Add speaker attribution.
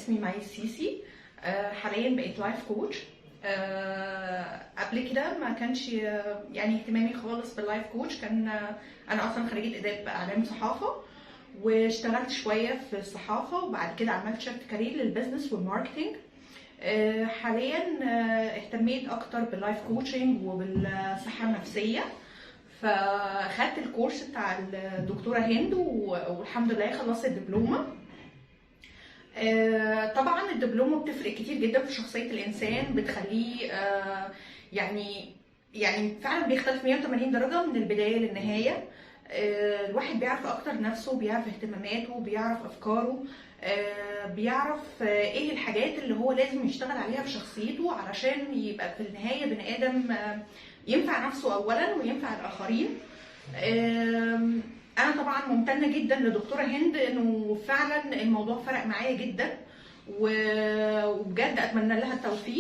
Speaker 1: اسمي مي السيسي. حاليا بقيت life coach. قبل كده ما كانش يعني اهتمامي خالص بال life coach. كان انا اصلا خريجة اداب اعلام صحافة، واشتغلت شوية في الصحافة، وبعد كده عملت shift career لل business وال marketing. حاليا اهتميت اكتر بال life coaching وبالصحه النفسية، فاخدت الكورس بتاع الدكتورة هند والحمد لله خلصت الدبلومه. طبعا الدبلومه بتفرق كتير جدا في شخصية الانسان، بتخليه يعني فعلا بيختلف 180 درجه من البداية للنهاية. الواحد بيعرف اكتر نفسه، بيعرف اهتماماته، بيعرف افكاره، بيعرف ايه الحاجات اللي هو لازم يشتغل عليها في شخصيته علشان يبقى في النهاية بني ادم ينفع نفسه اولا وينفع الاخرين. انا طبعا ممتنة جدا لدكتوره هند، انه فعلا الموضوع فرق معايا جدا، وبجد اتمنى لها التوفيق.